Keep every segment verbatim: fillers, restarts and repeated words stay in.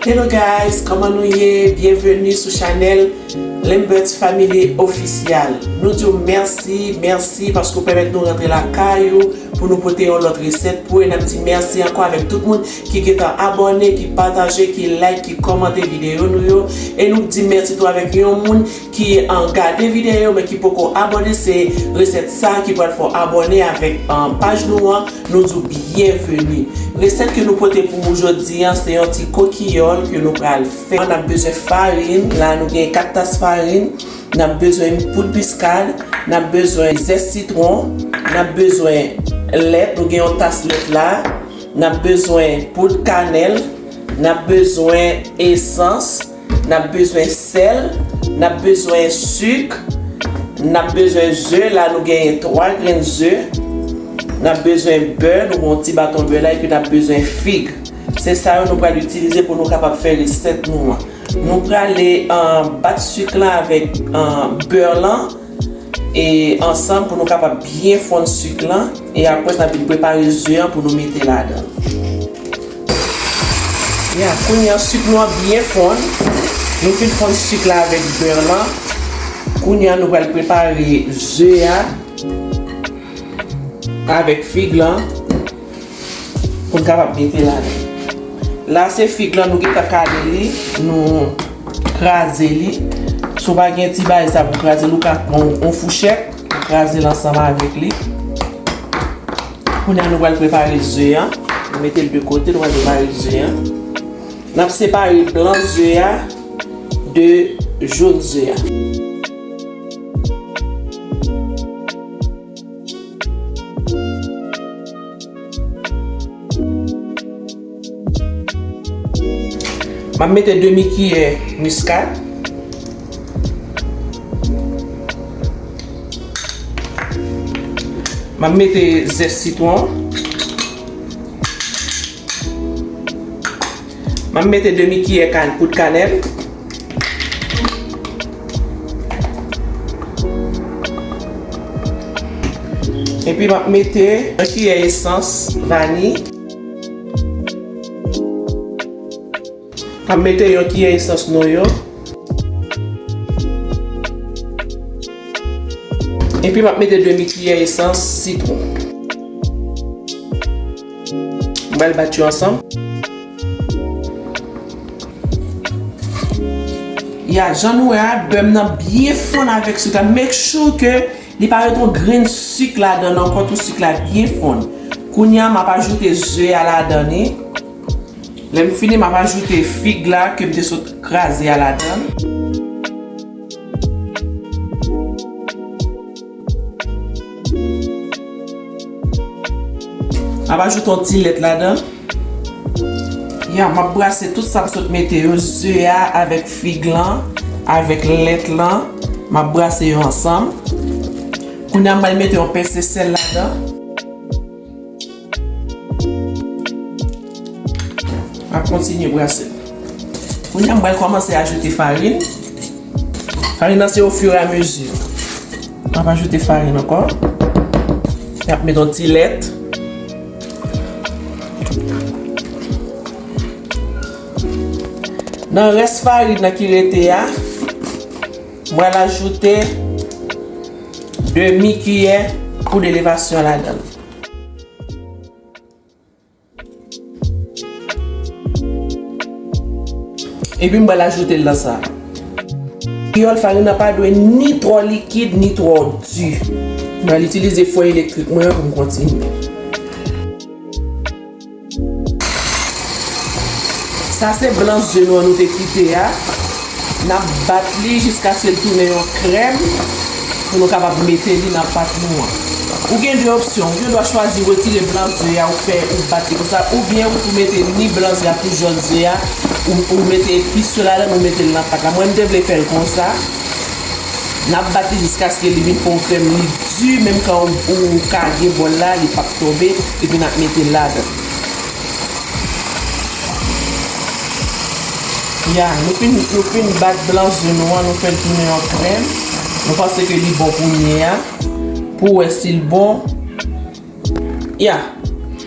Hello guys, kòman nou ye? Byenveni sou chanèl Lambert's Family Official. Nou di w mèsi, mèsi paske w pèmèt nou rantre lakay ou pou nou pote yon lòt resèt pou ou. E n ap di mèsi ankò avèk tout moun ki gentan abòne, ki pataje, ki like, ki kòmante videyo nou yo. E nou di mèsi tou avèk yon moun ki, an, gade videyo, men ki poko abòne, se resèt sa ki pral fè w abòne avèk, an, paj nou an. Nou di w byenveni. Resèt ke nou pote pou ou jodi an, se yon ti kokiyòl ke nou pral fè. N ap bezwen farin. La, nou gen kat tas farin. N ap bezwen poud miskad. N ap bezwen zès sitwon. N ap bezwen lèt. Nou gen yon tas lèt la. N ap bezwen poud kanèl. N ap bezwen esans. N ap bezwen sèl, n ap bezwen sik, n ap bezwen ze, la nou genyen twa grenn ze, n ap bezwen bè, nou gen yon ti baton bè la, epi n ap bezwen fig. Se sa yo nou pral itilize pou nou kapab fè resèt nou an. Nou prale, ah, bat sik la avèk, ah, bè lan. E ansanm pou nou kapab byen fonn sik lan. E apre, n ap vin prepare ze an pou nou mete ladan. Ya, kounye a, sik nou an byen fonn. Nou fin fonn sik la avèk bè lan. Kounye a, nou pral prepare ze a avèk fig lan. Pou n kapab mete ladan. La, se fig lan, nou gentan kale li, nou kraze li. Si w pa gen ti bagay sa pou kraze l, ou ka pran yon fouchèt, ou kraze l ansanm avèk li. Kounye a, nou pral prepare ze a. Nou mete l de kote, nou pral prepare ze a. N ap separe blan ze a de jòn ze a. M ap mete demi kiyè miskad. M ap mete zès sitwon. M ap mete demi kiyè kan-, poud kanèl. Epi m ap mete yon kiyè esans vaniy. M ap mete yon kiyè esans noyo. Epi m ap mete demi kiyè esans sitwon. M pral bat yo ansanm. Ya, jan nou wè a, bè m nan byen fonn avèk sik la. Make sure ke li pa ret yon grenn sik ladan l ankò, tout sik la byen fonn. Kounye a, m ap ajoute ze a ladan li. Lè m fini, m ap ajoute fig la ke m te sot kraze a ladan l. M ap ajoute yon ti lèt ladan. Ya, m ap brase tout sa m sot mete yo, ze a avèk fig lan, avèk lèt lan, m ap brase yo ansanm. Kounye a, m pral mete yon pense sèl ladan. M ap kontinye brase. Kounye a, m pral kòmanse ajoute farin. Farin nan se au fur et à mesure. M ap ajoute farin ankò. M ap mete yon ti lèt. Nan rès farin nan ki rete a, m pral ajoute demi kiyè poud elevasyon ladan l. Epi m pral ajoute l nan sa. Kreyòl, farin nan pa dwe ni twò likid, ni twò di. M pral itilize fwè elektrik mwen an pou m kontinye. Sa se blan ze nou an nou te kite a. N ap bat li jiskaske l tounen yon krèm pou nou kapab mete li nan pat nou an. Ou gen de opsyon. Ou gen dwa chwazi retire blan ze a, ou fè, ou bat li konsa, oubyen ou tou mete ni blan ze a pou jòn ze a, ou, ou mete epis yo ladan, ou mete l nan pat la. Mwen, m te vle fè l konsa. N ap bat li jiskaske li vin fè yon krèm, li di, menm kan ou, ou kage bòl la, li p ap tonbe, epi n ap mete l ladan. Ya, nou fin, nou fin bat blan ze nou an, nou fè l tounen yon krèm. Nou panse ke li bon kounye a. Pou wè si l bon. Ya,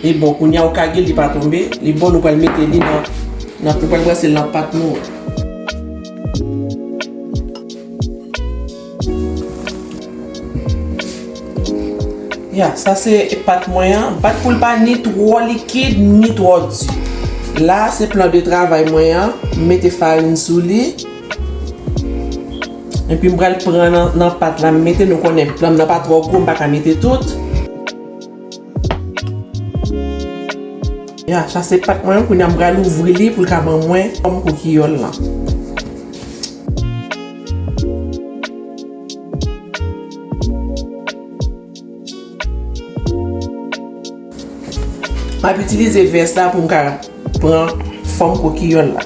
li bon kounye a, ou kage l, li pa tonbe. Li bon, nou pral mete li nan N ap pral brase l nan pat nou. Ya, sa se pat mwen an. Bat pou l pa ni twò likid, ni twò di. La, se plan de travay mwen an. M mete farin sou li. Epi m pral pran nan, nan pat la, m mete, nou konnen plan m nan pa twò gwo, m pa ka mete tout. Ya, sa se pat mwen, kounye a m pral ouvri li pou l ka ban mwen fòm kokiyòl lan. M ap itilize vè sa pou m ka pran fòm kokiyòl la.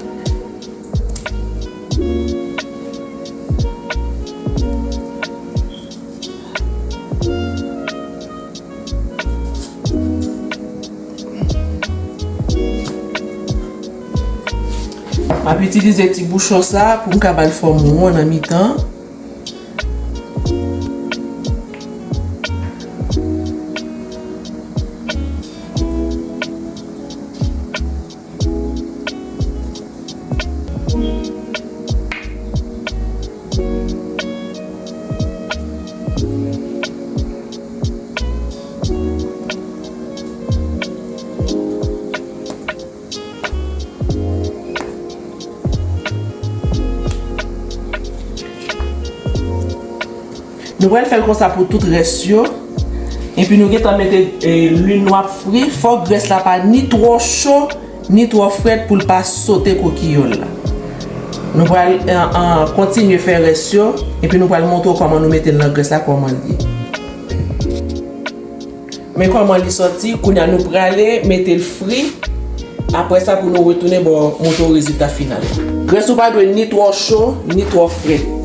M ap itilize ti bouchon sa pou m ka ba l fòm won nan mitan. Nou pral fè l konsa pou tout rès yo. Epi nou gentan mete, eh, lwil nou ap fri. Fò grès la pa ni twò cho, ni twò frèt pou l pa sote kokiyòl la. Nou pral, eh, eh, kontinye fè rès yo. Epi nou pral montre w kòman nou mete l nan grès la, kòman l ye. Men kòman li sòti, kounye a nou prale mete l fri. Apre sa, pou nou retounen ba w montre w rezilta final la. Grès ou pa dwe ni twò cho, ni twò frèt.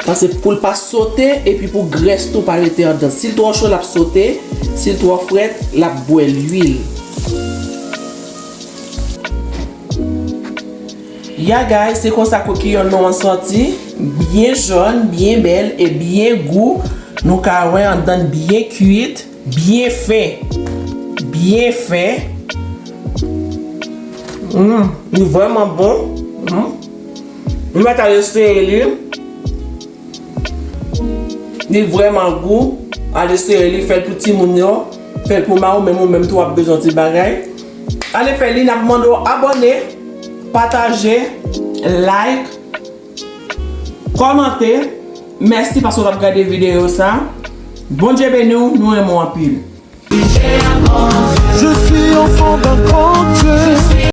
Paske pou l pa sote, epi pou grès tou pa rete andan. Si l twò cho, l ap sote. Si l twò frèt, l ap bwè lwil. Ya guys, se konsa kokiyòl nou an sòti. Byen jòn, byen bèl e byen gou. Nou ka wè andan l byen kuit. Byen fen. Byen fen. Mm, li vrèman bon. Mm. Nou mèt al eseye li. Li vrèman gou. Al eseye li, fè l pou timoun yo. Fè l pou mari w, menm ou menm tou w ap bezwen ti bagay. Ale fè li, n ap mande w abòne, pataje, like, kòmante. Mèsi paske w ap gade videyo sa. Bondye beni w, nou renmen w anpil. Je suis enfant d'un grand Dieu.